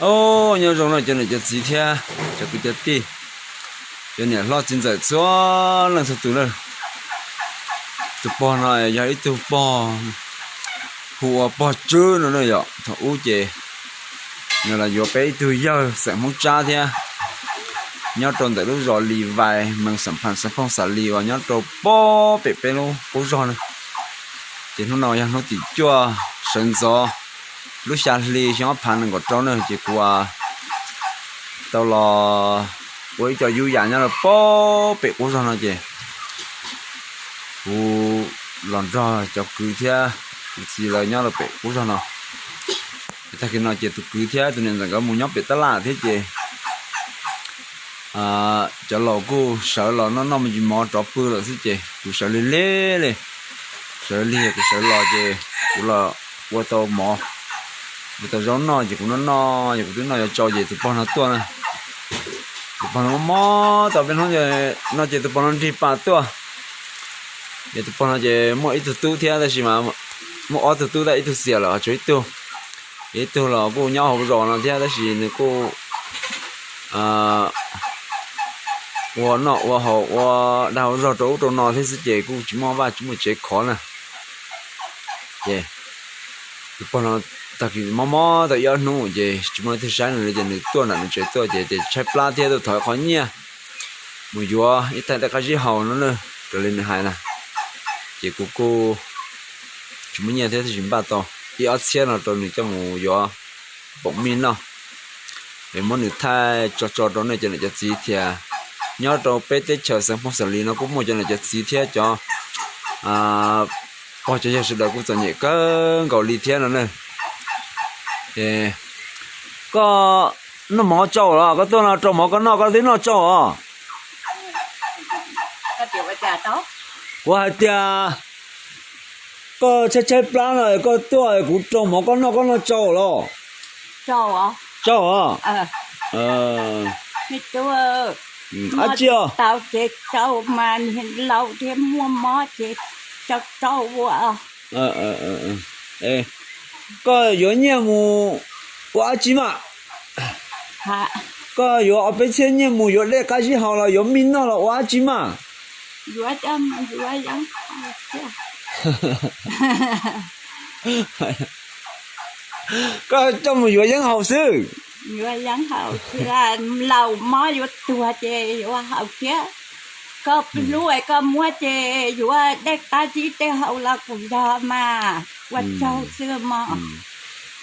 Au, nyob zoo no cov niam cov txiv thiab cov kwv cov tij, cov niam hlob txiv ntxawm txhua leej txhua tus na. Tus pog no yog ib tug pog hu ua pog Tswb no na yom. Thaum ub ces nws los yuav peb ib tug yawg xeem Hmoob Tsab thiab, nyob rau ntawm lub zos Lis Vais, mees Xam Phas, xeev Phooj Xas Lis uas nyob rau pob pem peb lub qub zog na. Ces hnub no yog hnub tim cuaj sawv ntxov lub xya hli xyoo ob phav nees nkaum rau na, ces kuv tau los ua ib co yub yam nyob rau pob pem qub zog no ces kuv los nrog cov kwv thiab kwv txiv lawv nyob rau pem qub zog no. Tag kis no ces tus kwv thiab tus niam ntxawm nkawd mus nyob pem tab laj thiab ces cov laus kuj sawv los noj noj me ntsis mov rov pw lawm xwb ces kuv sawv lig lig li. Sawv lig kuv sawv los ces kuv los ua tau mov, ua tau zaub noj ces kuv noj noj, ces kuv twb noj yuav tsau ces tus pog no tuaj na. Tus pog no mob mob tau peb hnub no ces tus pog no nrig pas tuaj. Ces tus pog no ces muaj ib tug tub thiab tab sis mas muaj ob tug tub tab ib tug xiam lawm tshuav ib tug. Ib tug los kuj nyob hauv zos no thiab tab sis nws kuj ua noj ua haus ua dag ua zog rau ub rau no thiab xwb ces kuj tsis muaj vaj tsis muaj tsev khov na. Ces tus pog no tag kis mob mob tau ib ob hnub ces tsis muaj leej twg saib nws li ces nws tuaj nram nws tsev tuaj ces tias tshaib plab thiab tuaj thov qhov nyiaj mus yuav ib thaj dej qab zib haus no na, raws li nws hais na. Ces kuv kuj tsis muaj nyiaj thiab tab sis npaj tau ib ob txhiab no rau nws coj mus yuav poom mij noj es muab nws thaij tso tso rau nej cov niam cov txiv thiab. Nyob rau peb teb chaws xeev Phooj Xas Lis no kuj muaj cov niam cov txiv thiab cov pog cov yawg sawv daws kuj txom nyem kawg nkaus li thiab no na. Koj noj mov tsau los? Koj tuaj no rau mov koj noj koj twb noj tsau os. Kuv hais tias koj tshaib tshaib plab no koj tuaj kuv rau mov koj noj koj noj tsau los? Tsau os. Dab tsi os? Tau ces tsau mas niag laus thiab muaj mob ces tsau tsau ua. Koj yuav nyiaj mus ua dab tsi mas? Koj yuav ob peb txhiab nyiaj mus yuav dej qab zib haus los yuav mij noj los ua dab tsi mas? Koj coj mus yuav yeeb haus xwb. Laus mob yuav tuag ces yuav haus thiab. Koj hlub es koj muab ces yuav dej qab zib tej haus los kuj yog mas, ua tsaug xwb mog.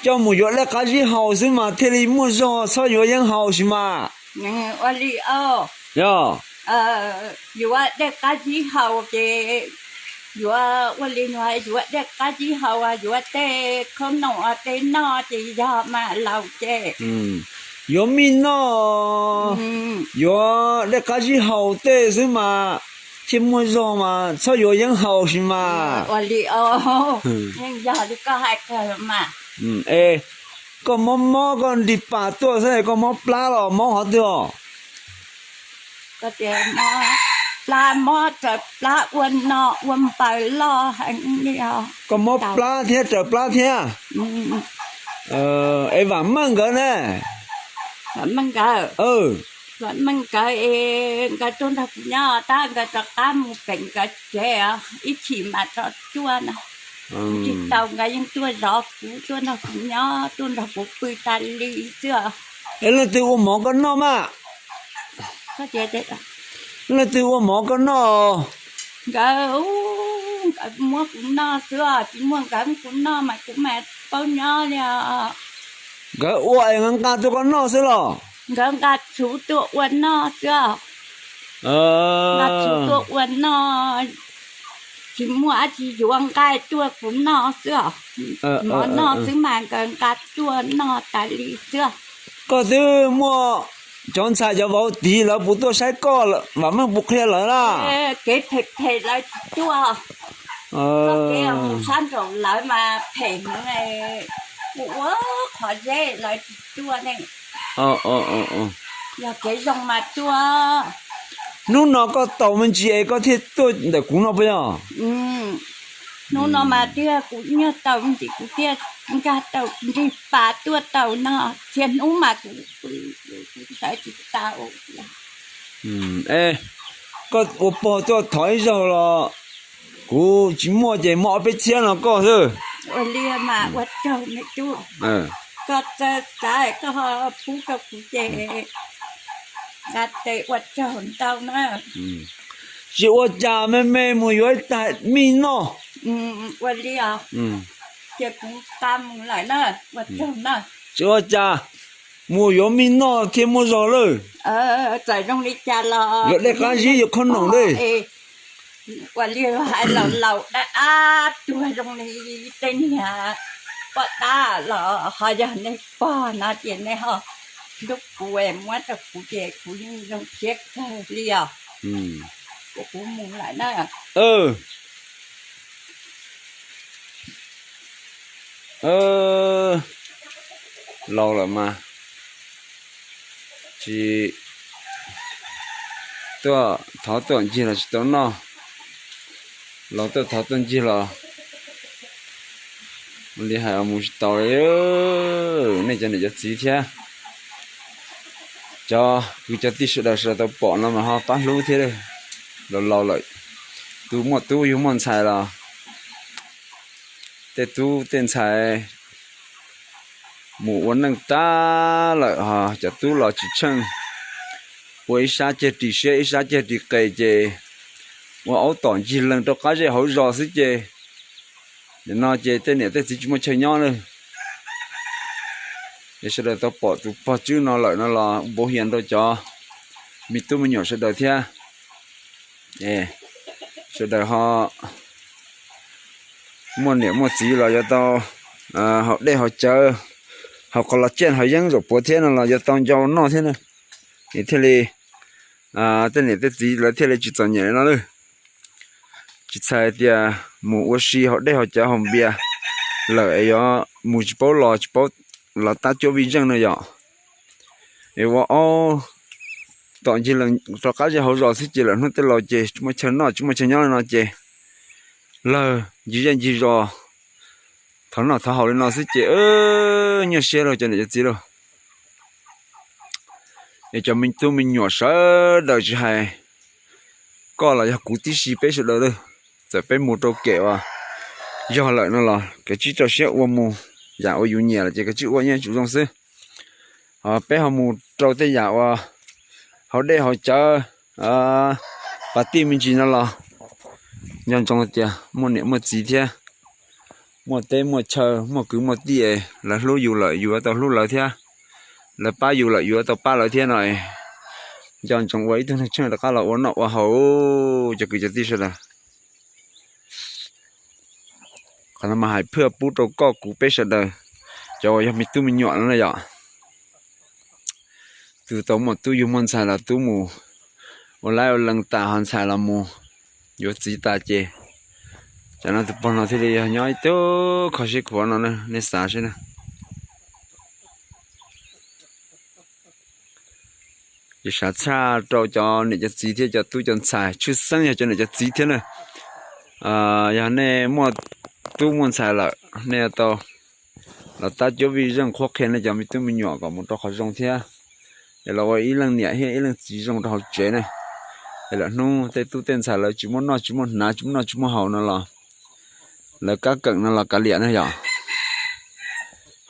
Coj mus yuav dej qab zib haus xwb mas thiaj li muaj zog, txhob yuav yeeb haus sis mas. Ua li os. Yog yuav dej qab zib haus ces yuav ua li no, yuav dej qab zib haus, yuav tej khaub noom tej noj ces yog mas laus ces. Yuav mij noj, yuav dej qab zib haus tej xwb mas thiaj muaj zog mas txhob yuav yeeb haus sis mas. Ua li os, yeej yog li koj hais kawg mas. Es koj mob mob koj nrig pas tuaj xwb koj mob plab los mob qhov twg os? Koj tias mob plab, mob raws plab ua no ua npaws loj heev li os. Koj mob plab thiab raws plab thiab. Es Vam Meej nkawd ne? Vam Meej nkawd, Vam Meej nkawd es nkawd tuaj nrog kuv nyob tab nkawd rov qab mus pem nkawd tsev, ib chim mam rov tuaj no. Tsis tau, nkawd yeej tuaj zov kuv, tuaj nrog kuv nyob, tuaj nrog kuv pw tas li xwb. Es leej twg ua mov koj noj mas? Leej twg ua mov koj noj? Nkawd, nkawd muab kuv noj xwb os, tsis muaj nkawd muab kuv noj mas kuv mas paub nyob li os. Nkawd ua es nkawd nqa tuaj koj noj xwb los? Nkawd nqa txhuv tuaj ua noj xwb os. Nqa txhuv tuaj ua noj, tsis muaj dab tsi yuav nqa tuaj kuv noj xwb os. Mov noj xwb mas nkawd nqa tuaj noj tas li xwb. Koj twb muaj cov ntxhais cov vauv tid lawv puas tuaj saib koj, Vam Meej puas qhia lawv na? Kev phem phem lawv tsis tuaj. Kev sab nraum lawv mas phem heev, kuj ua qhov zeb lawv tsis tuaj ne. Yog kev zoo mas tuaj. Hnub no koj tau me ntsis es koj thiaj tuaj ntawm kuv no puas yog? Hnub no mas thiaj kuv nyiag tau ntxiv, kuv thiaj nkag tau nrig pas tuaj tau no, txhia hnub mas kuv sawv tsis tau. Koj ua pog tuaj thov ib zaug los kuv tsis muaj ces muaj ob peb txhiab no koj xwb. Ua li mas ua tsaug me tub, koj txawj xav koj pub rau kuv ces nqa tes ua tsaug ntau na. Tsis ua cas, me me mus yuav ib tais mij noj. Ua li os, ces kuv nqa mus lawm na, ua tsaug na. Tsis ua cas, mus yuav mij noj thiaj muaj zog lawm. Txawm zoo li cas los yuav dej qab zib yuav khob noom dej. Ua li hais laus laus dab dab tuag zoo li tej niag poj dab los ho yog nej pog no ces nej ho hlub kuv es muab rau kuv ces kuv yeej zoo siab kawg li os. Kuv mus lawm na. Laus lawm mas tsis tuaj thov tuaj ncig los tsis tau noj. Laus tuaj thov tuaj ncig los ua li hais mus tsis tau li. Nej cov niam cov txiv thiab cov kwv cov tij sawv daws sawv daws tau pom no mas ho pab hlub thiab. Laus laus lawm, tus muaj tub yug muaj ntxhais los tej tub tej ntxhais mus ua neej tag lawm, cov tub los tsis tsheej, ua ib sab ceg ris siab ib sab ceg ris qe ces ua aub tom ncig lees rau qab zej hauv zos xwb ces nim no ces tej niam tej txiv tsis muaj chaw nyob lawm. Es sawv daws tau pom tus pog tswb no lawm no los npau hias rau cov me tub me nyuam sawv daws thiab. Sawv daws ho muaj niam muaj txiv los yuav tau haus dej haus cawv, haus qos los ciaj haus yeeb zaum puav thiab no los yuav tau nco noj thiab na. Es thiaj li tej niam tej txiv lawv thiaj li tsis txom nyem li no lawm. Tsis txhais tias mus ua si haus dej haus cawv haus npias lawm es yuav mus tsis paub los tsis paub los tab cuab vij zeej no yom. Es ua aub tom ncig lees rau qab zej hauv zos xwb ces lawm hnub tej laus ces tsis muaj chaw noj tsis muaj chaw nyob li no ces lawg ncig zej ncig zos thov noj thov haus li no xwb ces nyuaj siab lauj cov niam cov txiv lauj. Es cov me tub me nyuam sawv daws tsis hais koj los yog kuv tib si peb sawv daws lawm, txawm peb mus rau kem uas yog lawm no los kav tsij rau siab ua mus, yam uas yus nyiam lawm ces kav tsij ua yeej tsum zoo xwb. Peb ho mus rau tej yam uas haus dej haus cawv pas tij me ntsis no los nco ntsoov tias muaj niam muaj txiv thiab muaj teb muaj chaw muaj kwv muaj tij es lawv hlub yus lawm yus yuav tau hlub lawv thiab, lawv pab yus lawm yus yuav tau pab lawv thiab no. Nco ntsoov ua ib tug neeg tsheej rov qab los ua noj ua haus cov kwv cov tij sawv daws. Qhov no mas hais phaj pub rau koj kuv peb sawv daws cov uas yog me tub me nyuam no na yom. Tus tau muaj tub yug muaj ntxhais los tub mus ua laib ua lees tas ho ntxhais los mus yuav txiv tas ces, tam no tus pog no thiaj li yog nyob ib tug kho siab khuav no nej xav seb na. Ces xav tshaj rau cov niam cov txiv thiab cov tub cov ntxhais tshwj xeeb yog cov niam cov txiv thiab na. Yog nej muaj tub muaj ntxhais lawm nej yuav tau los tab cuab vij zeej qhuab qhia nej cov me tub me nyuam kom mus rau qhov zoo thiab. Es los ua ib leej niam thiab ib leej txiv zoo rau hauv tsev ne. Es lawm hnub tej tub tej ntxhais lawv tsis muaj noj tsis muaj hnav tsis muaj noj tsis muaj haus no los lawv kab keem no los kav liam ne yom.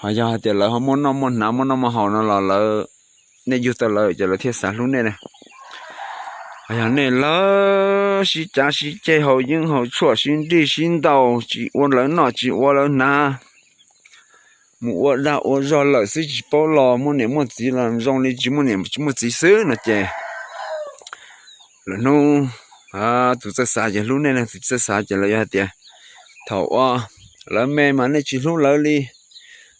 Ho yog hais tias lawv ho muaj noj muaj hnav muaj noj muaj haus no los lawv, nej yug tau lawv ces lawv thiaj xav hlub nej na. Ho yog nej lawv sib cav sib ceg haus yeeb haus tshuaj sib nrig sib ntaus tsis ua lawv noj tsis ua lawv hnav, mus ua dag ua zog lawm xwb tsis paub los muaj niam muaj txiv los zoo li tsis muaj niam tsis muaj txiv xwb no ces lawm hnub tus txawj xav ces hlub nej ne, tus txawj xav ces lawv yuav hais tias thaum ua lawv me mas nej tsis hlub lawv li,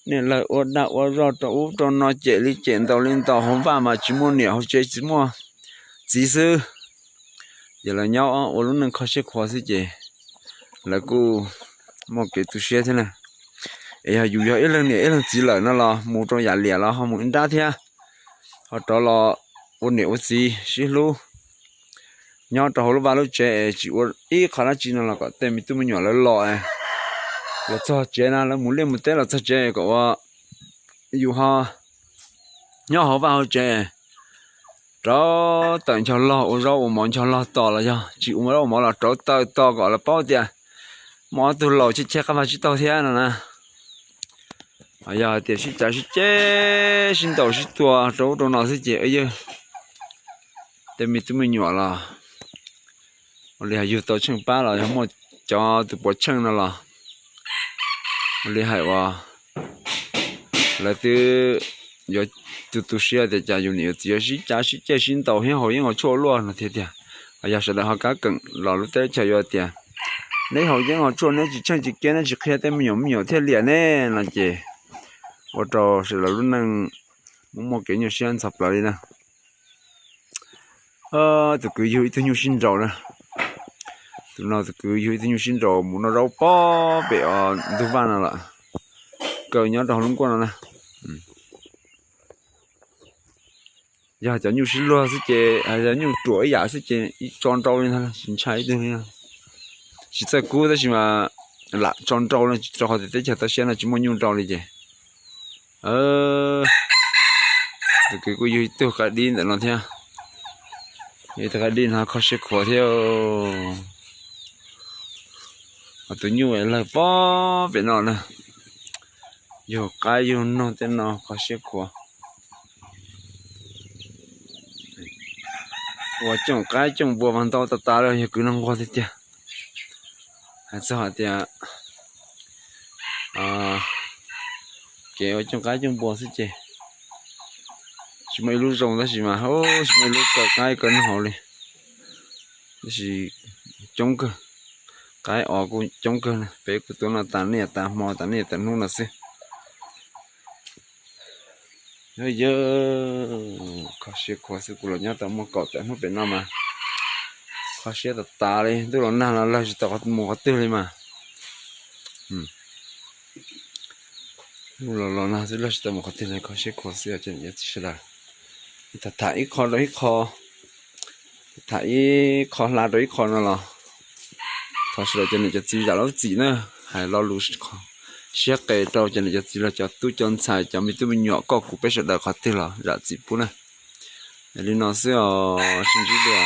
nej lawv ua dag ua zog rau ub rau no cem li cem ntaus li ntaus hauv vaj mas tsis muaj niam hauv tsev tsis muaj txiv xwb. Ces lawv nyob ua lub neej kho siab khuav xwb ces lawv kuj muaj kev tu siab thiab na. Es yog yus yog ib leeg niam ib leeg txiv lawm no los mus rau yam liam los ho mus ib nrab thiab, ho rov los ua niam ua txiv sib hlub, nyob rau hauv lub vaj lub tsev es tsis ua ib qho dab tsi no los kom tej me tub me nyuam lawv los, los txog tsev na, lawv mus liaj mus teb los txog tsev kom ua yus ho nyob hauv vaj hauv tsev, rauv taws nchog log, ua zaub ua mov nchog log tos los yog tsis ua zaub ua mov los rauv taws tos kom lawv paub tias muaj ob tug laus cheb cheb qab vaj tsib taug thiab no na. Yog hais tias sib cav sib ceg sib ntaus sib tua rau ub rau no xwb ces yawg tej me tub me nyuam los ua li hais yug tau tsheej pab los yog muaj cov tus puav tsheej no los ua li hais uas lawv twb yuav tu tu siab tias cas yus niam yus txiv yuav sib cav sib ceg sib ntaus thiab haus yeeb haus tshuaj luaj no thiab tiag. Yog sawv daws ho kab keem los lub teb chaws yuav tias neb haus yeeb haus tshuaj neb tsis tsheej tsis kiab neb tsis qhia tej me nyuam me nyuam thiaj liam ne no ces ua rau sawv daws lub neej muaj muaj kev nyuaj siab ntxhov plaws li na. Tus kwv yug ib tug nyuj sib nraus na. Tus no tus kwv yug ib tug nyuj sib nraus mus noj zaub pob pem os ntug vaj no lawm, kaw nyob rau hauv lub nkuaj no na. Yog cov nyuj sib luag xwb ces, yog nyuj ruam ib yam xwb ces tso nrau li ntag, tsis ntshai ib tug li. Tsis txawj kub tab sis mas lam tso nrau no, tsis rau qhov tias teb chaws toj siab no tsis muaj nyuj nrau li ces. Tus kwv kuj yug ib tug qaib dib ntawm no thiab. Yog ib tug qaib dib no kho siab khuav thiab. Tus nyuj lawg pob pem no na, yug qaib yug noog tej no kho siab khuav. Ua cooj qaib cooj npua mas ntau tas tas li, yog kwv no nquag tiag tiag. Hais txog hais tias kev ua cooj qaib cooj npua xwb ces tsis muaj ib lub zoo tab sis mas tsis muaj ib lub kaw qaib kaw noog hauv li. Tab sis coob kawg, qaib os kuj coob kawg, peb kuj tuaj noj tas niaj tas hmo tas niaj tas hnub no xwb. Yog kho siab khuav xwb, kuv los nyob tau muaj kaum tawm hnub pem no mas kho siab tas tas li, ntuj los nag los lawg tsis tau mus qhov twg li mas. Ntuj los los nag xwb lawg tsis tau mus qhov twg li, kho siab khuav xwb cov niam cov txiv sawv daws. Tham tham ib qho rau ib qho, tham ib qho hla rau ib qho no los thov sawv daws cov niam cov txiv zam lub txim na, hais lo lus siab qes rau cov niam cov txiv los cov tub cov ntxhais cov me tub me nyuam koj kuv peb sawv daws qhov twg los zam txim pub na. Li no xwb os, sib ntsib dua.